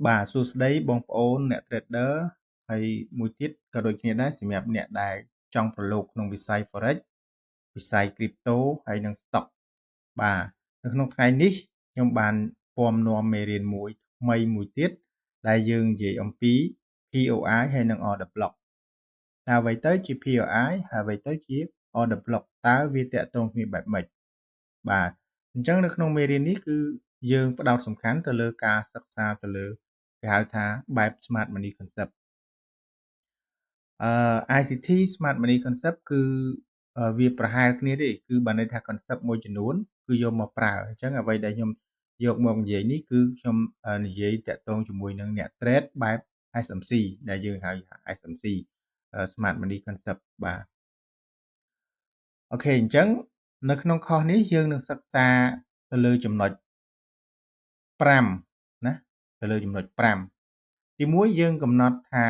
បាទសួស្តីបងប្អូនអ្នក Trader ហើយមួយទៀតក៏ដូចគ្នាដែរសម្រាប់អ្នកដែលចង់ប្រឡូកក្នុងវិស័យ Forex វិស័យ Crypto ហើយនិង Stock។ បាទនៅក្នុងថ្ងៃនេះខ្ញុំបានពំនាំមេរៀនមួយថ្មីមួយទៀតដែលយើងនិយាយអំពី POI ហើយនិង Order Block។ តើអ្វីទៅជា POI ហើយអ្វីទៅជា Order Block តើវាតាក់ទងគ្នាបែបម៉េច?បាទអញ្ចឹងនៅក្នុងមេរៀននេះគឺយើងផ្ដោតសំខាន់ទៅលើការសិក្សាទៅលើគេហៅថាបែប Smart Money Concept។ ICT Smart Money Concept គឺវាប្រហែលគ្នាទេគឺបានន័យថា concept មួយចំនួនគឺយកមកប្រើអញ្ចឹងអ្វីដែលខ្ញុំយកមកនិយាយនេះគឺខ្ញុំនិយាយតាក់ទងជាមួយនឹងអ្នក trade បែប SMC ដែលយើងហៅថា SMC Smart Money Concept។ បាទ OK អញ្ចឹងនៅក្នុង course នេះយើងនឹងសិក្សាទៅលើចំណុច5ណាទៅលើចំណុច5ទី1យើងកំណត់ថា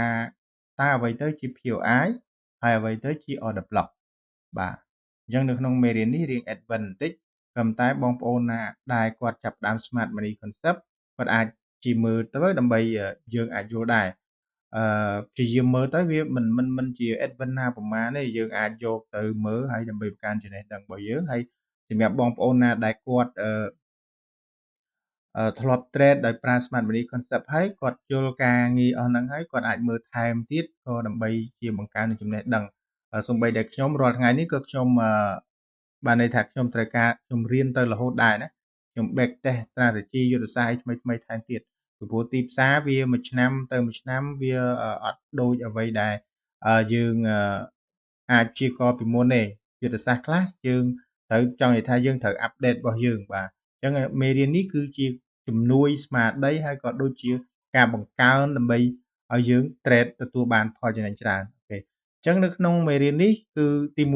តើអ្វីទៅជា POI ហើយអ្វីទៅជា order block។ បាទអញ្ចឹងនៅក្នុងមេរៀននេះរៀង advance បន្តិចក៏តែបងប្អូនណាដែលគាត់ចាប់ផ្ដើម Smart Money Concept គាត់អាចជាមើលទៅដើម្បីយើងអាចយល់ដែរអឺព្យាយាមមើលទៅវាមិនមិនមិនជា advance ណាប្រមាណទេយើងអាចយកទៅមើលហើយដើម្បីបង្កើនចំណេះដឹងរបស់យើងហើយសម្រាប់បងប្អូនណាដែលគាត់អឺធ្លាប់ trade ដោយប្រើ Smart Money Concept ហើយគាត់យល់ការងារអស់ហ្នឹងហើយគាត់អាចមើលថែមទៀតក៏ដើម្បីជាបង្កើននូវចំណេះដឹងសូម្បីតែខ្ញុំរាល់ថ្ងៃនេះក៏ខ្ញុំបានន័យថាខ្ញុំត្រូវការខ្ញុំរៀនទៅរហូតដែរណាខ្ញុំ back test strategy យុទ្ធសាស្ត្រថ្មីថ្មីថែមទៀតពីព្រោះទីផ្សារវាមួយឆ្នាំទៅមួយឆ្នាំវាអត់ដូចអ្វីដែលយើងអាចព្យាករពីមុនទេយុទ្ធសាស្ត្រខ្លះយើងត្រូវចង់និយាយថាយើងត្រូវ update របស់យើងបាទអញ្ចឹងមេរៀននេះគឺជាជំនួយស្មារតីហើយក៏ដូចជាការបង្កើនដើម្បីឲ្យយើង trade ទទួលបានផលចំណេញច្រើន។ OK អញ្ចឹងនៅក្នុងមេរៀននេះគឺទី1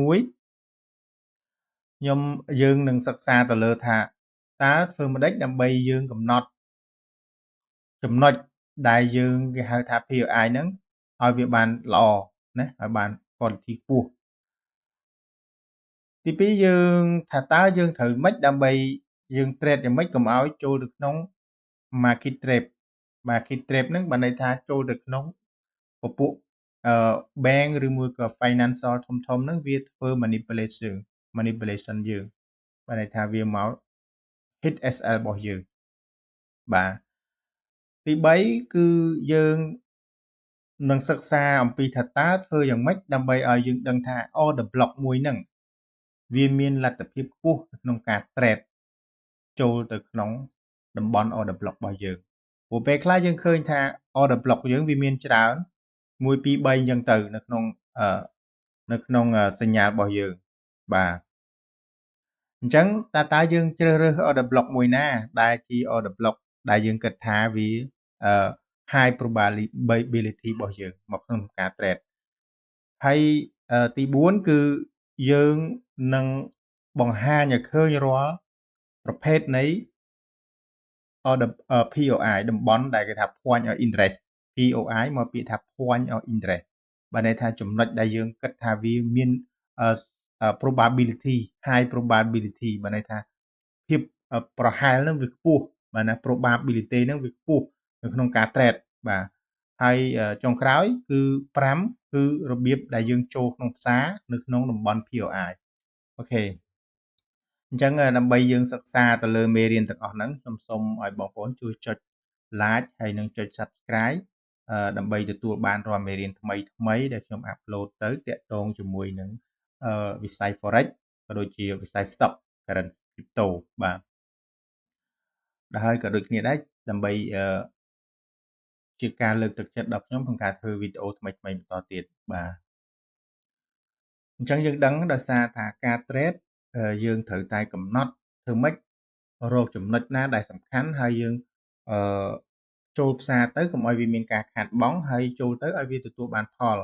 ខ្ញុំយើងនឹងសិក្សាទៅលើថាតើធ្វើម៉េចដើម្បីយើងកំណត់ចំណុចដែលយើងគេហៅថា POI ហ្នឹងឲ្យវាបានល្អណាឲ្យបាន quality ខ្ពស់ទី2យើងថាតើយើងត្រូវម៉េចដើម្បីយើង trade យ៉ាងម៉េចកុំឲ្យចូលទៅក្នុង market trap។ Market trap ហ្នឹងបានន័យថាចូលទៅក្នុងពពួកអឺ bank ឬមួយក៏ financial ធំធំហ្នឹងវាធ្វើ manipulation យើងបានន័យថាវាមក hit SL របស់យើងបាទទី3គឺយើងនឹងសិក្សាអំពីថាតើធ្វើយ៉ាងម៉េចដើម្បីឲ្យយើងដឹងថា order block មួយហ្នឹងវាមានលទ្ធភាពខ្ពស់ក្នុងការ trade ចូលទៅក្នុងតំបន់ order block របស់យើងព្រោះពេលខ្លះយើងឃើញថា order block យើងវាមានច្រើន1 2 3អញ្ចឹងទៅនៅក្នុងនៅក្នុងសញ្ញារបស់យើងបាទអញ្ចឹងតើតើយើងជ្រើសរើស order block មួយណាដែលជា order block ដែលយើងគិតថាវា high probability របស់យើងមកក្នុងការ trade ហើយទី4គឺយើងនឹងបង្ហាញឲ្យឃើញរាល់ប្រភេទនៃ order POI តំបន់ដែលគេថា point of interest។ POI មកពាក្យថា point of interest បានន័យថាចំណុចដែលយើងគិតថាវាមាន probability high probability បានន័យថាភាពប្រហែលនឹងវាខ្ពស់បាទណា probability នឹងវាខ្ពស់នៅក្នុងការ trade។ បាទហើយចុងក្រោយគឺ5គឺរបៀបដែលយើងចូលក្នុងផ្សារនៅក្នុងតំបន់ POI។ OK អញ្ចឹងដើម្បីយើងសិក្សាទៅលើមេរៀនទាំងអស់ហ្នឹងខ្ញុំសូមឲ្យបងប្អូនជួយចុច like ហើយនិងចុច Subscribe ដើម្បីទទួលបានរាល់មេរៀនថ្មីថ្មីដែលខ្ញុំupload ទៅតាក់ទងជាមួយនឹងវិស័យ Forex ក៏ដូចជាវិស័យ Stock Currency Crypto។ បាទដល់ហើយក៏ដូចគ្នាដែរដើម្បីជាការលើកទឹកចិត្តដល់ខ្ញុំក្នុងការធ្វើវីដេអូថ្មីៗបន្តទៀតបាទអញ្ចឹងយើងដឹងដោយសារថាការ trade យើងត្រូវតែកំណត់ធ្វើម៉េចរកចំណុចណាដែលសំខាន់ហើយយើងអឺចូលផ្សារទៅកុំឲ្យវាមានការខាតបង់ហើយចូលទៅឲ្យវាទទួលបានផល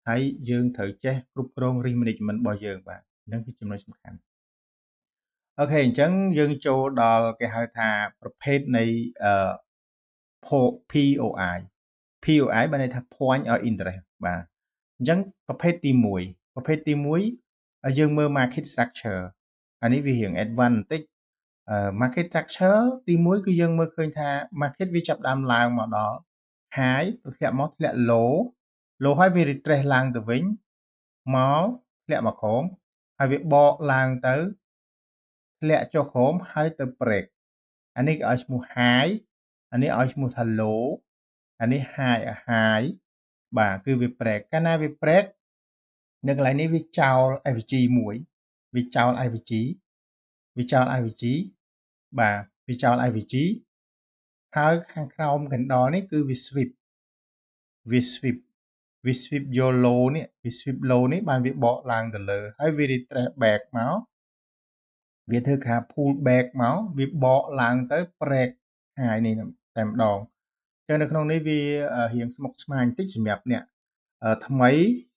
ហើយយើងត្រូវចេះគ្រប់គ្រង risk management របស់យើងបាទហ្នឹងគឺចំណុចសំខាន់។ OK អញ្ចឹងយើងចូលដល់គេហៅថាប្រភេទនៃអឺ POI។ POI បានន័យថា point of interest។ បាទអញ្ចឹងប្រភេទទី1ប្រភេទទី1យើងមើល market structure អានេះវារៀង advance បន្តិច។ Market structure ទី1គឺយើងមើលឃើញថា market វាចាប់ដើមឡើងមកដល់ high ធ្លាក់មកធ្លាក់ low low ហើយវា retrace ឡើងទៅវិញមកធ្លាក់មកក្រោមហើយវាបកឡើងទៅធ្លាក់ចុះក្រោមហើយទៅ break អានេះគេឲ្យឈ្មោះ high អានេះឲ្យឈ្មោះថា low អានេះ high high បាទគឺវា break កាលណាវា break នៅកន្លែងនេះវាចោល FVG មួយវាចោល FVG វាចោល FVG បាទវាចោល FVG ហើយខាងក្រោម candle នេះគឺវា sweep វា sweep វា sweep យក low នេះវា sweep low នេះបានវាបកឡើងទៅលើហើយវា retrace back មកវាធ្វើការ pull back មកវាបកឡើងទៅ break high នេះតែម្ដងចឹងនៅក្នុងនេះវារៀងស្មុគស្មាញបន្តិចសម្រាប់អ្នកថ្មី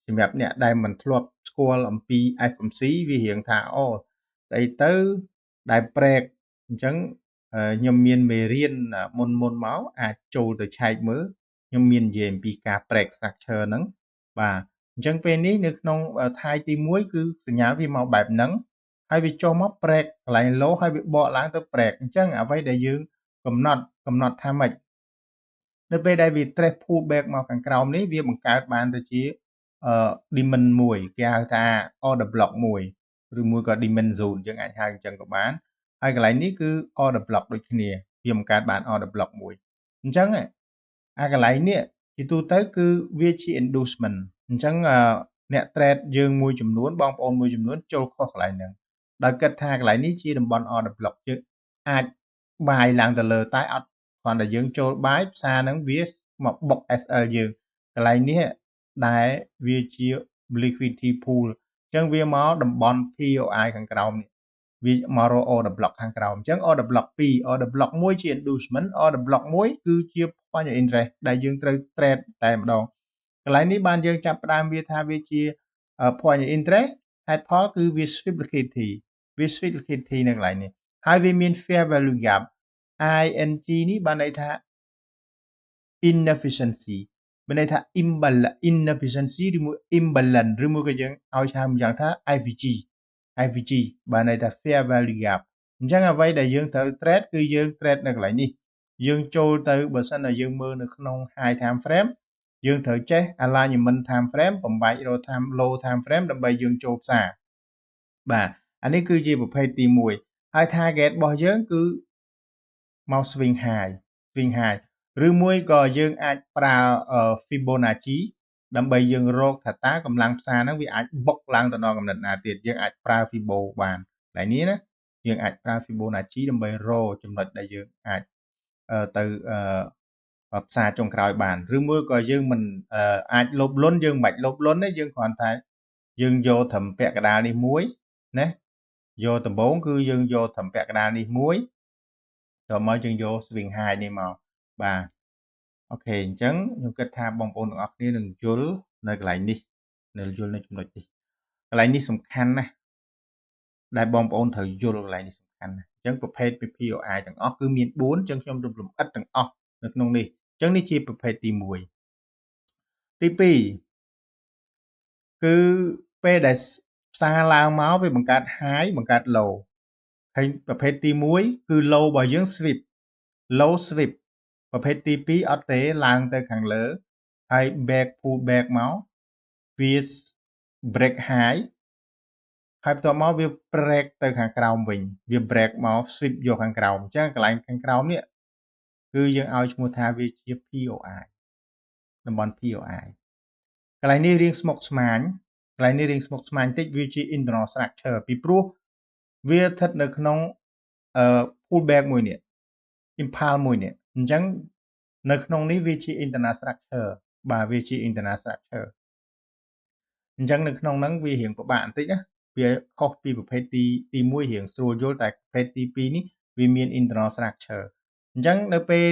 សម្រាប់អ្នកដែលមិនធ្លាប់ស្គាល់អំពី FMC វារៀងថាអូស្អីទៅដែល break អញ្ចឹងខ្ញុំមានមេរៀនមុនមុនមកអាចចូលទៅឆែកមើលខ្ញុំមាននិយាយអំពីការ break structure ហ្នឹងបាទអញ្ចឹងពេលនេះនៅក្នុង type ទី1គឺសញ្ញាវាមកបែបហ្នឹងហើយវាចុះមក break កន្លែង low ហើយវាបកឡើងទៅ break អញ្ចឹងអ្វីដែលយើងកំណត់កំណត់ថាម៉េចនៅពេលដែលវា trace pull back មកខាងក្រោមនេះវាបង្កើតបានទៅជា demand មួយគេហៅថា order block មួយឬមួយក៏ demand zone យើងអាចហៅអញ្ចឹងក៏បានហើយកន្លែងនេះគឺ order block ដូចគ្នាវាបង្កើតបាន order block មួយអញ្ចឹងអាកន្លែងនេះជាទូទៅគឺវាជា inducement អញ្ចឹងអ្នក trade យើងមួយចំនួនបងប្អូនមួយចំនួនចូលខុសកន្លែងហ្នឹងដោយគិតថាកន្លែងនេះជាតំបន់ order block យើងអាច buy ឡើងទៅលើតែអត់គ្រាន់តែយើងចូល buy ផ្សារហ្នឹងវាមកបុក SL យើងកន្លែងនេះដែលវាជា liquidity pool អញ្ចឹងវាមកតំបន់ POI ខាងក្រោមនេះវាមករក order block ខាងក្រោមអញ្ចឹង order block 2 order block 1ជា inducement order block 1គឺជា point of interest ដែលយើងត្រូវ trade តែម្ដងកន្លែងនេះបានយើងចាប់ផ្ដើមវាថាវាជា point of interest ហេតុផលគឺវា sweep liquidity វា sweep liquidity នៅកន្លែងនេះហើយវាមាន fair value gap ING នេះបានន័យថា inefficiency មានន័យថា imbalance inefficiency ឬមួយ imbalance ឬមួយក៏យើងឲ្យហៅម្យ៉ាងថា FVG FVG បានន័យថា fair value gap អញ្ចឹងអ្វីដែលយើងត្រូវ trade គឺយើង trade នៅកន្លែងនេះយើងចូលទៅបើសិនណាយើងមើលនៅក្នុង high time frame យើងត្រូវចេះ alignment time frame បំបែករក time low time frame ដើម្បីយើងចូលផ្សារបាទអានេះគឺជាប្រភេទទី1ហើយ target របស់យើងគឺមក swing high swing high ឬមួយក៏យើងអាចប្រើ Fibonacci ដើម្បីយើងរកថាតើកម្លាំងផ្សារហ្នឹងវាអាចបុកឡើងទៅដល់កម្រិតណាទៀតយើងអាចប្រើ Fibo បានកន្លែងនេះណាយើងអាចប្រើ Fibonacci ដើម្បីរកចំណុចដែលយើងអាចទៅផ្សារចុងក្រោយបានឬមួយក៏យើងមិនអាចលោភលន់យើងមិនបាច់លោភលន់ទេយើងគ្រាន់តែយើងយកត្រឹមពាក់កណ្ដាលនេះមួយណាយកដំបូងគឺយើងយកត្រឹមពាក់កណ្ដាលនេះមួយតមកយើងយក swing high នេះមកបាទ OK អញ្ចឹងខ្ញុំគិតថាបងប្អូនទាំងអស់គ្នានឹងយល់នៅកន្លែងនេះនៅយល់នៅចំណុចនេះកន្លែងនេះសំខាន់ណាស់ដែលបងប្អូនត្រូវយល់កន្លែងនេះសំខាន់ណាស់អញ្ចឹងប្រភេទ POI ទាំងអស់គឺមាន4អញ្ចឹងខ្ញុំរំលំអិតទាំងអស់នៅក្នុងនេះអញ្ចឹងនេះជាប្រភេទទី1ទី2គឺពេលដែលផ្សារឡើងមកវាបង្កើត high បង្កើត low ហើយប្រភេទទី1គឺ low របស់យើង sweep low sweep ប្រភេទទី2អត់ទេឡើងទៅខាងលើហើយ back pull back មកវា break high ហើយបន្ទាប់មកវា break ទៅខាងក្រោមវិញវា break មក sweep យកខាងក្រោមអញ្ចឹងកន្លែងខាងក្រោមនេះគឺយើងឲ្យឈ្មោះថាវាជា POI តំបន់ POI កន្លែងនេះរៀងស្មុគស្មាញកន្លែងនេះរៀងស្មុគស្មាញតិចវាជា internal structure ពីព្រោះវាស្ថិតនៅក្នុងអឺ pull back មួយនេះ impulse មួយនេះអញ្ចឹងនៅក្នុងនេះវាជា internal structure បាទវាជា internal structure អញ្ចឹងនៅក្នុងហ្នឹងវារៀងពិបាកបន្តិចណាវាខុសពីប្រភេទទីទី1រៀងស្រួលយល់តែប្រភេទទី2នេះវាមាន internal structure អញ្ចឹងនៅពេល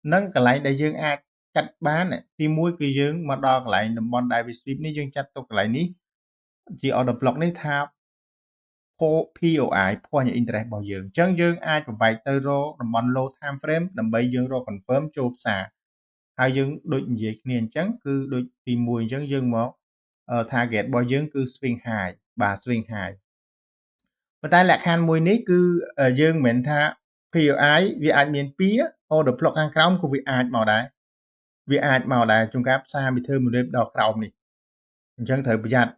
ហ្នឹងកន្លែងដែលយើងអាចកាត់បានទី1គឺយើងមកដល់កន្លែងតំបន់ដែលវា sweep នេះយើងចាត់ទុកកន្លែងនេះជា order block នេះថា POI point of interest របស់យើងអញ្ចឹងយើងអាចបំបែកទៅរកតំបន់ low time frame ដើម្បីយើងរក confirm ចូលផ្សារហើយយើងដូចនិយាយគ្នាអញ្ចឹងគឺដូចទី1អញ្ចឹងយើងមក target របស់យើងគឺ swing high បាទ swing high ប៉ុន្តែលក្ខខណ្ឌមួយនេះគឺយើងមិនមែនថា POI វាអាចមាន2ណា order block ខាងក្រោមក៏វាអាចមកដែរវាអាចមកដែរជួនកាលផ្សារវាធ្វើមួយរៀបដល់ក្រោមនេះអញ្ចឹងត្រូវប្រយ័ត្ន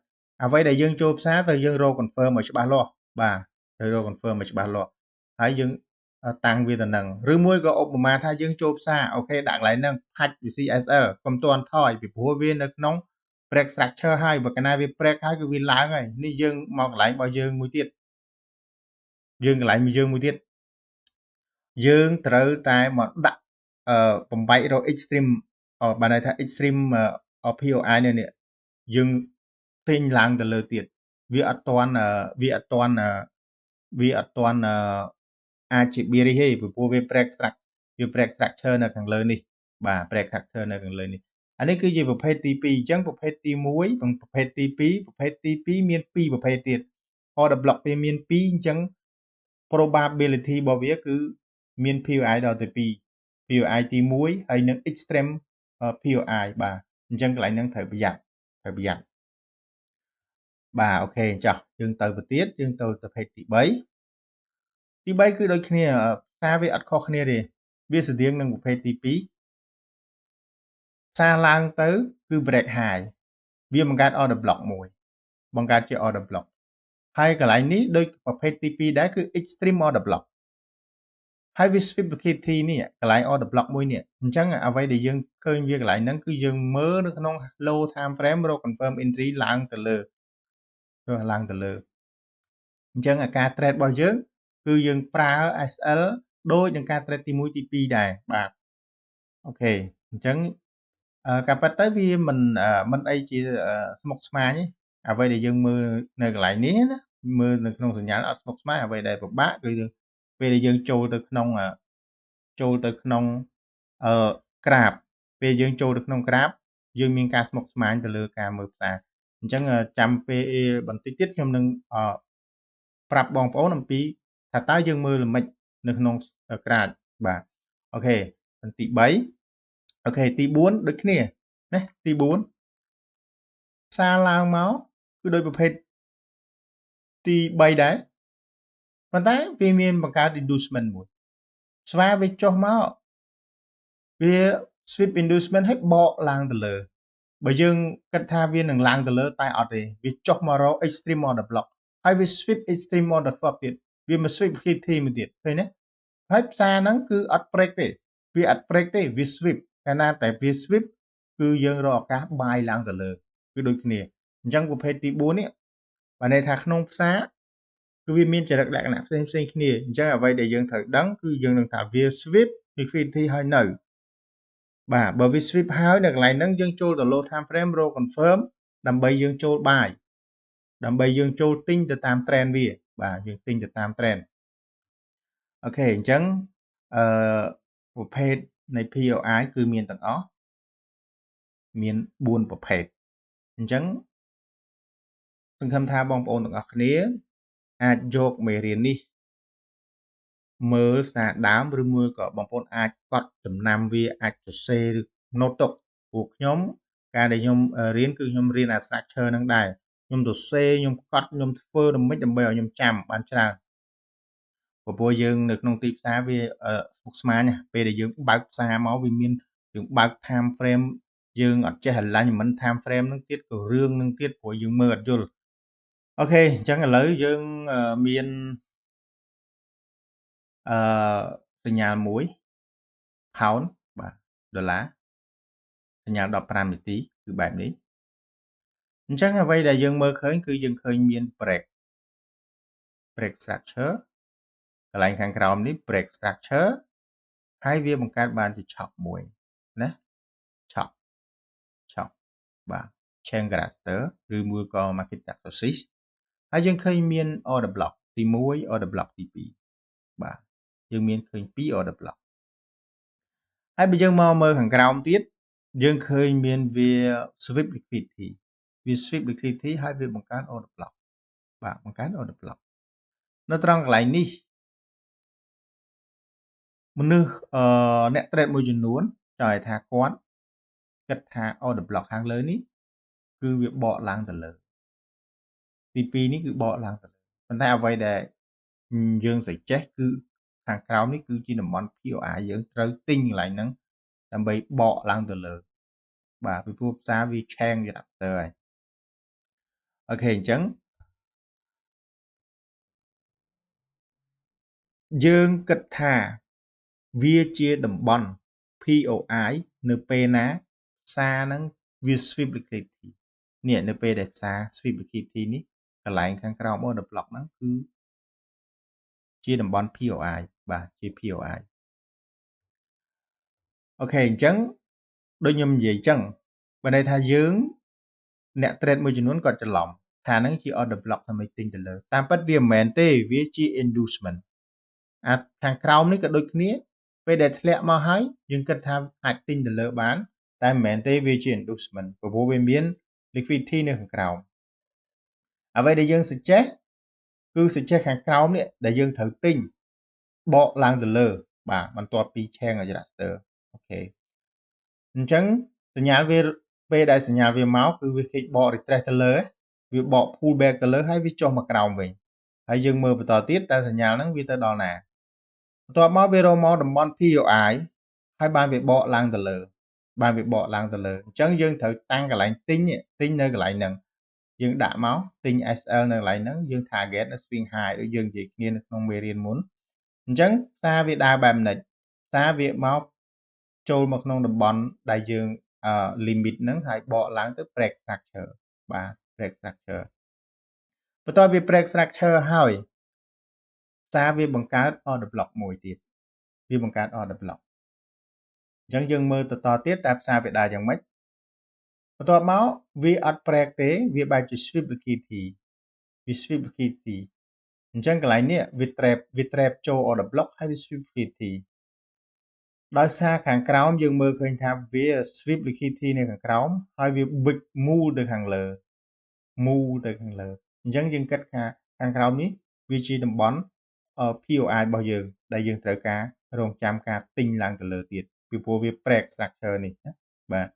អ្វីដែលយើងចូលផ្សារត្រូវយើងរក confirm ឲ្យច្បាស់លាស់បាទត្រូវរក confirm ឲ្យច្បាស់លាស់ហើយយើងតាំងវាទៅនឹងឬមួយក៏ឧបមាថាយើងចូលផ្សារ OK ដាក់កន្លែងហ្នឹងផាច់ VCSL កុំទាន់ថយពីព្រោះវានៅក្នុង break structure ហើយបើកាលណាវា break ហើយគឺវាឡើងហើយនេះយើងមកកន្លែងរបស់យើងមួយទៀតយើងកន្លែងយើងមួយទៀតយើងត្រូវតែមកដាក់អឺបំបែករក extreme បានន័យថា extreme POI នេះយើងទិញឡើងទៅលើទៀតវាអត់ទាន់វាអត់ទាន់វាអត់ទាន់អាចជា bearish ទេពីព្រោះវា break structure វា break structure នៅខាងលើនេះបាទ break structure នៅខាងលើនេះអានេះគឺជាប្រភេទទី2អញ្ចឹងប្រភេទទី1ប្រភេទទី2ប្រភេទទី2មាន2ប្រភេទទៀត order block វាមាន2អញ្ចឹង probability របស់វាគឺមាន POI ដល់ទៅ2 POI ទី1ហើយនិង extreme POI បាទអញ្ចឹងកន្លែងហ្នឹងត្រូវប្រយ័ត្នត្រូវប្រយ័ត្នបាទ OK ចុះយើងទៅទៅទៀតយើងទៅប្រភេទទី3ទី3គឺដូចគ្នាផ្សារវាអត់ខុសគ្នាទេវាស្តៀងនឹងប្រភេទទី2ផ្សារឡើងទៅគឺ break high វាបង្កើត order block មួយបង្កើតជា order block ហើយកន្លែងនេះដូចប្រភេទទី2ដែរគឺ extreme order block ហើយវា sweep liquidity នេះកន្លែង order block មួយនេះអញ្ចឹងអ្វីដែលយើងឃើញវាកន្លែងហ្នឹងគឺយើងមើលនៅក្នុង low time frame រក confirm entry ឡើងទៅលើឡើងទៅលើអញ្ចឹងអាការ trade របស់យើងគឺយើងប្រើ SL ដូចនឹងការ trade ទី1ទី2ដែរបាទ OK អញ្ចឹងការប៉ັດទៅវាមិនមិនអីជាស្មុគស្មាញទេអ្វីដែលយើងមើលនៅកន្លែងនេះណាមើលនៅក្នុងសញ្ញាអត់ស្មុគស្មាញអ្វីដែលពិបាកគឺពេលដែលយើងចូលទៅក្នុងចូលទៅក្នុងអឺក្រាបពេលយើងចូលទៅក្នុងក្រាបយើងមានការស្មុគស្មាញទៅលើការមើលផ្សារអញ្ចឹងចាំពេលបន្តិចទៀតខ្ញុំនឹងប្រាប់បងប្អូនអំពីថាតើយើងមើលល្មិចនៅក្នុងក្រាចបាទ OK ទី3 OK ទី4ដូចគ្នាណាទី4ផ្សារឡើងមកគឺដោយប្រភេទទី3ដែរប៉ុន្តែវាមានបង្កើត inducement មួយស្វាវាចុះមកវា sweep inducement ឲ្យបកឡើងទៅលើបើយើងគិតថាវានឹងឡើងទៅលើតែអត់ទេវាចុះមករក extreme order block ហើយវា sweep extreme order block ទៀតវាមក sweep liquidity មួយទៀតឃើញទេហើយផ្សារហ្នឹងគឺអត់ break ទេវាអត់ break ទេវា sweep កាលណាតែវា sweep គឺយើងរកឱកាស buy ឡើងទៅលើគឺដូចគ្នាអញ្ចឹងប្រភេទទី4នេះបានន័យថាក្នុងផ្សារគឺវាមានចរិតលក្ខណៈផ្សេងផ្សេងគ្នាអញ្ចឹងអ្វីដែលយើងត្រូវដឹងគឺយើងនឹងថាវា sweep liquidity ហើយនៅបាទបើវា sweep ហើយនៅកន្លែងហ្នឹងយើងចូលទៅ low time frame រក confirm ដើម្បីយើងចូល buy ដើម្បីយើងចូលទិញទៅតាម trend វាបាទយើងទិញទៅតាម trend OK អញ្ចឹងអឺប្រភេទនៃ POI គឺមានទាំងអស់មាន4ប្រភេទអញ្ចឹងសង្ឃឹមថាបងប្អូនទាំងអស់គ្នាអាចយកមេរៀននេះមើលសារដើមឬមួយក៏បងប្អូនអាចកត់ចំណាំវាអាចសរសេរឬ note ទុកពួកខ្ញុំការដែលខ្ញុំរៀនគឺខ្ញុំរៀនអា structure ហ្នឹងដែរខ្ញុំសរសេរខ្ញុំកត់ខ្ញុំធ្វើដើម្បីដើម្បីឲ្យខ្ញុំចាំបានច្រើនព្រោះយើងនៅក្នុងទីផ្សារវាស្មុគស្មាញពេលដែលយើងបើកផ្សារមកវាមានយើងបើក time frame យើងអត់ចេះ alignment time frame ហ្នឹងទៀតក៏រឿងហ្នឹងទៀតព្រោះយើងមើលអត់យល់ OK អញ្ចឹងឥឡូវយើងមានអឺសញ្ញាមួយ pound បាទដុល្លារសញ្ញា15នាទីគឺបែបនេះអញ្ចឹងអ្វីដែលយើងមើលឃើញគឺយើងឃើញមាន break structure កន្លែងខាងក្រោមនេះ break structure ហើយវាបង្កើតបានជា CHoCH មួយណា CHoCH CHoCH បាទ change character ឬមួយក៏ market analysis ហើយយើងឃើញមាន order block ទី1 order block ទី2បាទយើងមានឃើញ2 order block ហើយបើយើងមកមើលខាងក្រោមទៀតយើងឃើញមានវា sweep liquidity វា sweep liquidity ហើយវាបង្កើត order block បាទបង្កើត order block នៅត្រង់កន្លែងនេះមនុស្សអឺអ្នក trade មួយចំនួនចង់ឲ្យថាគាត់គិតថា order block ខាងលើនេះគឺវាបកឡើងទៅលើទី2នេះគឺបកឡើងទៅលើ ប៉ុន្តែអ្វីដែលយើង suggest គឺខាងក្រោមនេះគឺជាតំបន់ POI យើងត្រូវទិញកន្លែងហ្នឹងដើម្បីបកឡើងទៅលើបាទពីព្រោះផ្សារវា change character ហើយ។ OK អញ្ចឹងយើងគិតថាវាជាតំបន់ POI នៅពេលណាផ្សារហ្នឹងវា sweep liquidity នេះនៅពេលដែលផ្សារ sweep liquidity នេះកន្លែងខាងក្រោម order block ហ្នឹងគឺជាតំបន់ POI បាទជា POI។ OK អញ្ចឹងដូចខ្ញុំនិយាយអញ្ចឹងបើន័យថាយើងអ្នក trade មួយចំនួនគាត់ច្រឡំថាហ្នឹងជា order block ដើម្បីទិញទៅលើតាមពិតវាមិនមែនទេវាជា inducement។ អាខាងក្រោមនេះក៏ដូចគ្នាពេលដែលធ្លាក់មកហើយយើងគិតថាអាចទិញទៅលើបានតែមិនមែនទេវាជា inducement ព្រោះវាមាន liquidity នៅខាងក្រោមអ្វីដែលយើង suggest គឺ suggest ខាងក្រោមនេះដែលយើងត្រូវទិញបកឡើងទៅលើបាទបន្ទាប់ពី change character។ OK អញ្ចឹងសញ្ញាវាពេលដែលសញ្ញាវាមកគឺវាគេបក retrace ទៅលើវាបក pull back ទៅលើហើយវាចុះមកក្រោមវិញហើយយើងមើលបន្តទៀតតើសញ្ញាហ្នឹងវាទៅដល់ណាបន្ទាប់មកវារកមកតំបន់ POI ហើយបានវាបកឡើងទៅលើបានវាបកឡើងទៅលើអញ្ចឹងយើងត្រូវតាំងកន្លែងទិញទិញនៅកន្លែងហ្នឹងយើងដាក់មកទិញ SL នៅកន្លែងហ្នឹងយើង target នៅ swing high ដូចយើងនិយាយគ្នានៅក្នុងមេរៀនមុនអញ្ចឹងផ្សារវាដើរបែបនេះផ្សារវាមកចូលមកក្នុងតំបន់ដែលយើង limit ហ្នឹងហើយបកឡើងទៅ break structure បាទ break structure។ បន្ទាប់ពី break structure ហើយផ្សារវាបង្កើត order block មួយទៀតវាបង្កើត order block។ អញ្ចឹងយើងមើលទៅតទៀតតើផ្សារវាដើរយ៉ាងម៉េចបន្ទាប់មកវាអត់ break ទេវាបែបជា sweep liquidity វា sweep liquidity។ អញ្ចឹងកន្លែងនេះវា trap វា trap ចូល order block ហើយវា sweep liquidity ដោយសារខាងក្រោមយើងមើលឃើញថាវា sweep liquidity នៅខាងក្រោមហើយវា big move ទៅខាងលើ move ទៅខាងលើអញ្ចឹងយើងគិតថាខាងក្រោមនេះវាជាតំបន់ POI របស់យើងដែលយើងត្រូវការរងចាំការទិញឡើងទៅលើទៀតពីព្រោះវា break structure នេះណាបាទ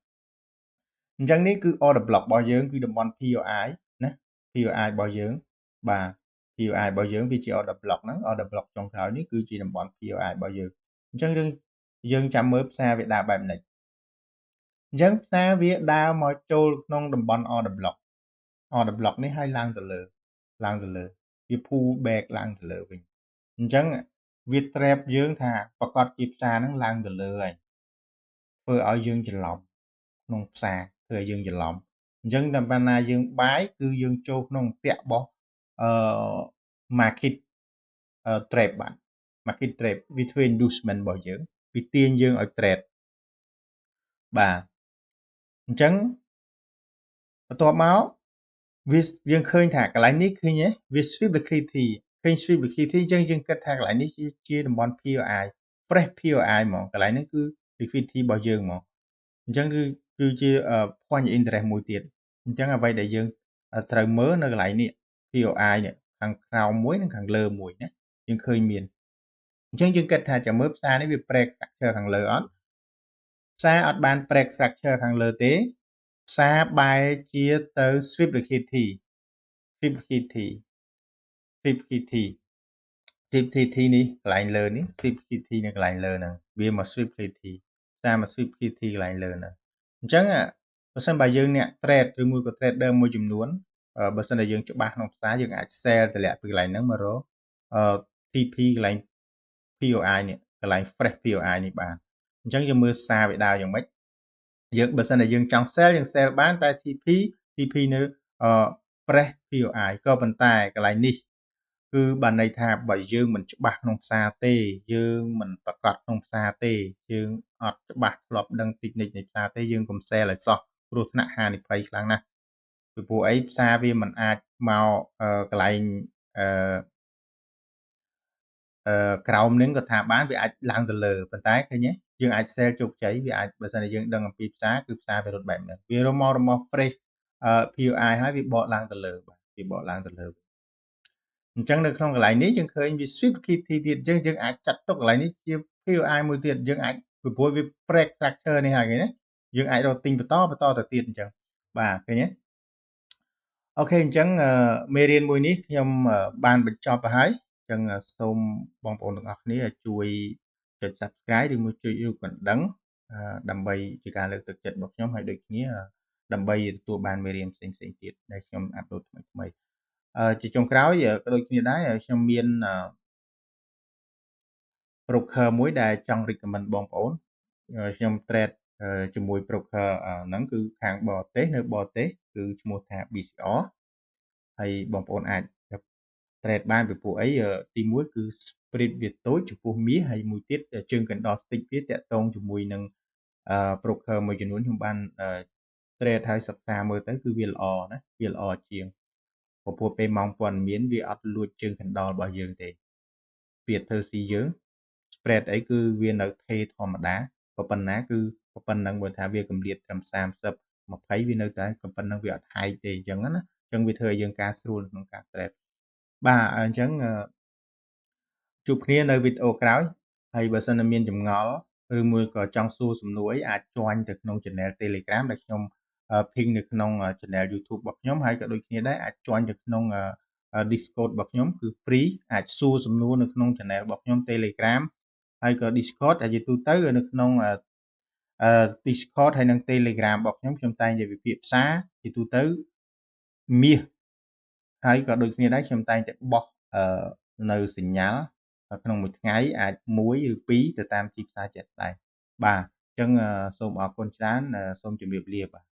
អញ្ចឹងនេះគឺ order block របស់យើងគឺតំបន់ POI ណា POI របស់យើងបាទ POI របស់យើងវាជា order block ហ្នឹង order block ចុងក្រោយនេះគឺជាតំបន់ POI របស់យើងអញ្ចឹងយើងយើងចាំមើលផ្សារវាដើរបែបនេះអញ្ចឹងផ្សារវាដើរមកចូលក្នុងតំបន់ order block order block នេះហើយឡើងទៅលើឡើងទៅលើវា pull back ឡើងទៅលើវិញអញ្ចឹងវា trap យើងថាប្រកាសជាផ្សារហ្នឹងឡើងទៅលើហើយធ្វើឲ្យយើងច្រឡំក្នុងផ្សារធ្វើឲ្យយើងច្រឡំអញ្ចឹងដល់ណាយើង buy គឺយើងចូលក្នុងពាក់របស់អឺ market trap បាទ market trap វាធ្វើ inducement របស់យើងវាទាញយើងឲ្យ trade បាទអញ្ចឹងបន្ទាប់មកវាយើងឃើញថាកន្លែងនេះឃើញទេវា sweep liquidity ឃើញ sweep liquidity អញ្ចឹងយើងគិតថាកន្លែងនេះជាតំបន់ POI fresh POI ហ្មងកន្លែងហ្នឹងគឺ liquidity របស់យើងហ្មងអញ្ចឹងគឺគឺជា point interest មួយទៀតអញ្ចឹងអ្វីដែលយើងត្រូវមើលនៅកន្លែងនេះ POI នេះខាងក្រោមមួយនិងខាងលើមួយណាយើងឃើញមានអញ្ចឹងយើងគិតថាចាំមើលផ្សារនេះវា break structure ខាងលើអត់ផ្សារអត់បាន break structure ខាងលើទេផ្សារបែរជាទៅ sweep liquidity sweep liquidity sweep liquidity sweep liquidity នេះកន្លែងលើនេះ sweep liquidity នៅកន្លែងលើហ្នឹងវាមក sweep liquidity ផ្សារមក sweep liquidity កន្លែងលើហ្នឹងអញ្ចឹងបើសិនបើយើងអ្នក trade ឬមួយក៏ trader មួយចំនួនបើសិនតែយើងច្បាស់ក្នុងផ្សារយើងអាច sell តម្លាក់ពីកន្លែងហ្នឹងមករក TP កន្លែង POI នេះកន្លែង fresh POI នេះបានអញ្ចឹងយើងមើលសារវាដើរយ៉ាងម៉េចយើងបើសិនតែយើងចង់ sell យើង sell បានតែ TP នៅ fresh POI ក៏ប៉ុន្តែកន្លែងនេះគឺបានន័យថាបើយើងមិនច្បាស់ក្នុងផ្សារទេយើងមិនប្រកាសក្នុងផ្សារទេយើងអត់ច្បាស់ធ្លាប់ដឹងតិចនិចនៃផ្សារទេយើងកុំ sell ឲ្យសោះគ្រោះថ្នាក់ហានិភ័យខ្លាំងណាស់ពីព្រោះអីផ្សារវាមិនអាចមកកន្លែងអឺអឺក្រោមនឹងក៏ថាបានវាអាចឡើងទៅលើប៉ុន្តែឃើញទេយើងអាច sell ជោគជ័យវាអាចបើសិនជាយើងដឹងអំពីផ្សារគឺផ្សារវារត់បែបហ្នឹងវារមករមក fresh POI ហើយវាបកឡើងទៅលើបាទវាបកឡើងទៅលើអញ្ចឹងនៅក្នុងកន្លែងនេះយើងឃើញវា sweep liquidity ទៀតអញ្ចឹងយើងអាចចាត់ទុកកន្លែងនេះជា POI មួយទៀតយើងអាចពីព្រោះវា break structure នេះហើយឃើញទេយើងអាចរកទិញបន្តបន្តទៅទៀតអញ្ចឹងបាទឃើញទេ? OK អញ្ចឹងមេរៀនមួយនេះខ្ញុំបានបញ្ចប់ទៅហើយអញ្ចឹងសូមបងប្អូនទាំងអស់គ្នាជួយចុច Subscribe ឬមួយចុចរូបកណ្ដឹងដើម្បីជាការលើកទឹកចិត្តរបស់ខ្ញុំហើយដូចគ្នាដើម្បីទទួលបានមេរៀនផ្សេងៗទៀតដែលខ្ញុំupload ថ្មីៗជាចុងក្រោយក៏ដូចគ្នាដែរខ្ញុំមាន broker មួយដែលចង់ recommend បងប្អូនខ្ញុំ trade ជាមួយ broker ហ្នឹងគឺខាងបរទេសនៅបរទេសគឺឈ្មោះថា BCR ហើយបងប្អូនអាច trade បានពីព្រោះអីទីមួយគឺ spread វាតូចចំពោះមាសហើយមួយទៀតជើង candlestick វាតាក់ទងជាមួយនឹង broker មួយចំនួនខ្ញុំបាន trade ហើយសិក្សាមើលទៅគឺវាល្អណាវាល្អជាងព្រោះពេលម៉ោងព័ត៌មានវាអត់លួចជើង candle របស់យើងទេវាធ្វើស៊ីយើង spread អីគឺវានៅថេធម្មតាប៉ុណ្ណាគឺប៉ុណ្ណឹងបើថាវាកម្រិតត្រឹម30 20វានៅតែប៉ុណ្ណឹងវាអត់ហែកទេអញ្ចឹងណាអញ្ចឹងវាធ្វើឲ្យយើងការស្រួលក្នុងការ trade បាទអញ្ចឹងជួបគ្នានៅវីដេអូក្រោយហើយបើសិនជាមានចម្ងល់ឬមួយក៏ចង់សួរសំណួរអីអាច join ទៅក្នុង Channel Telegram ដែលខ្ញុំ pin នៅក្នុង Channel YouTube របស់ខ្ញុំហើយក៏ដូចគ្នាដែរអាច join ទៅក្នុង Discord របស់ខ្ញុំគឺ free អាចសួរសំណួរនៅក្នុង Channel របស់ខ្ញុំ Telegram ហើយក៏ Discord ហើយជាទូទៅនៅក្នុង Discord ហើយនិង Telegram របស់ខ្ញុំខ្ញុំតែងតែវិភាគផ្សារជាទូទៅមាសហើយក៏ដូចគ្នាដែរខ្ញុំតែងតែបោះនៅសញ្ញាក្នុងមួយថ្ងៃអាច1ឬ2ទៅតាមទីផ្សារជាក់ស្ដែងបាទអញ្ចឹងសូមអរគុណច្រើនសូមជម្រាបលាបាទ។